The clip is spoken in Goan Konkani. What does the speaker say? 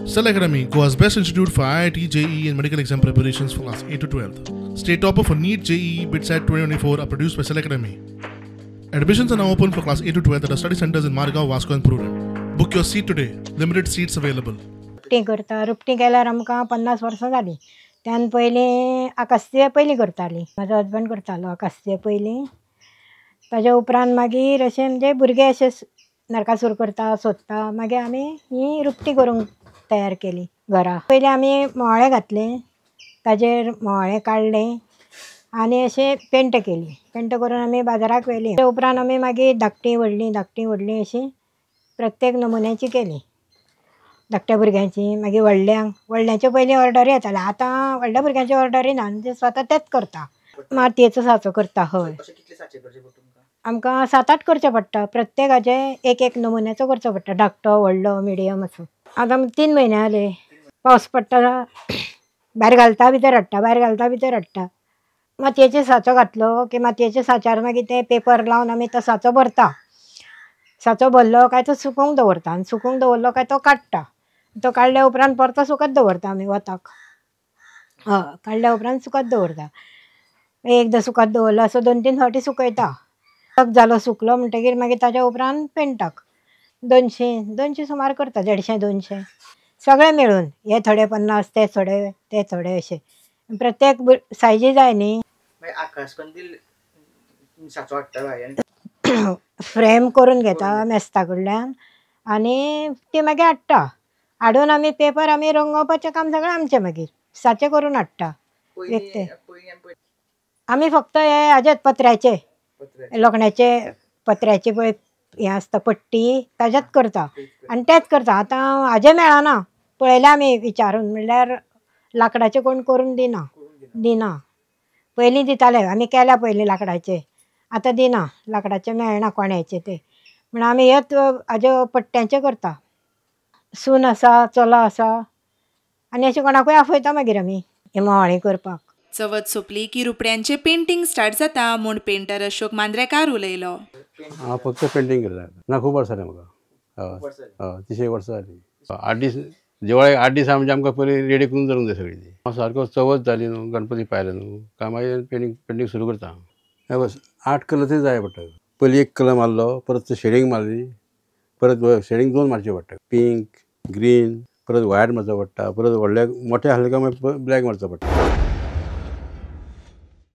Cell Academy, Goa's best institute for IIT, JEE and medical exam preparations for class 8 to 12. State topper for NEET, JEE, BITSAT 2024 are produced by Cell Academy. Admissions are now open for class 8 to 12 at our study centers in Margao, Vasco and Prudent. Book your seat today. Limited seats available. रुपटी करता. रुपटी केल्यार आमकां 50 वर्सां जालीं. त्यान पयलीं आकाशदिवे पयलीं करतालीं. म्हाजो हजबंड करतालो आकाशदिवे पयलीं. ताज्या उपरांत मागीर अशें म्हणजे भुरगे अशे नरकासूर करता सोदता, मागीर आमी ही रुपटी करूंक तयार केली घरा. पयलीं आमी मोवाळे घातले, ताजेर मोवाळे काडले आनी अशें पेंट केली. पेंट करून आमी बाजाराक व्हेली. त्या उपरांत आमी मागीर धाकटी व्हडली धाकटी व्हडली अशी प्रत्येक नमुन्याची केली. धाकट्या भुरग्यांची, मागीर व्हडल्यांक, व्हडल्यांच्यो पयलीं ऑर्डरी येताल्यो. आतां व्हडल्या भुरग्यांच्यो ऑर्डरी ना, ते स्वता तेच करता. मातयेचो साचो करता. हय, आमकां 7-8 करचे पडटा. प्रत्येकाचे एक एक नमुन्याचो करचो पडटा, धाकटो व्हडलो मिडियम असो. आतां 3 म्हयने जाले पावस पडटा, भायर घालता भितर हाडटा, भायर घालता भितर हाडटा. मातयेचो साचो घातलो की मातयेच्या साच्यार मागीर ते पेपर लावन आमी तो साचो भरता. साचो भरलो काय तो सुकोवंक दवरता आनी सुकोवंक दवरलो काय तो काडटा. तो काडल्या उपरांत परतो सुकत दवरता आमी वताक. हय, काडल्या उपरांत सुकत दवरता. एकदां सुकत दवरलो असो 2-3 फावटी सुकयता. जालो सुकलो म्हणटगीर मागीर ताज्या उपरांत पेंटाक 200 सुमार करता, 150-200 सगळे मेळून. हे थोडे 50, ते थोडे, ते थोडे, अशे प्रत्येक सायजी जाय न्ही. फ्रेम करून घेता मेस्ता कडल्यान आनी ती मागीर हाडटा. हाडून आमी पेपर आमी रंगोवपाचें काम सगळें आमचें, मागीर साचे करून हाडटा विकते. आमी फक्त हे हाजेच पत्र्याचे, लोखणाचे पत्र्याचे पळय हें आसता पट्टी, ताजेच करता आनी तेच करता. आतां हाजें मेळना, पळयलें आमी विचारून, म्हणल्यार लांकडाचे कोण करून दिना दिना. पयलीं दिताले आमी, केल्या पयलीं लांकडाचे, आतां दिना, लांकडाचे मेळना कोण्याचे ते. म्हण आमी हेच हाजे पट्ट्यांचे करता. सून आसा, चलो आसा आनी अशें कोणाकूय आफयता मागीर आमी हे मोवाळी करपाक. चवथ सोंपली की रुपड्यांचे पेंटिंग स्टार्ट जाता म्हूण पेंटर अशोक मांद्रेकार उलयलो. हांव फक्त पेंटिंग करता ना, खूब वर्सां जालीं म्हाका. हय, 30 वर्सां जालीं. 8 दीस दिवाळेक 8 दीस म्हणजे आमकां पयलीं रेडी करून दवरूंक जाय सगळी ती. हांव सारको चवथ जाली न्हू, गणपती पायले न्हू काय मागीर पेंटिंग सुरू करता. हें बस 8 कलर तरी जाय पडटा. पयलीं एक कलर मारलो, परत शेडींग मारली, परत शेडींग 2 मारचे पडटा, पिंक ग्रीन, परत वायट मारचो पडटा, परत व्हडले मोठे आसले काय मागीर ब्लॅक मारचो पडटा.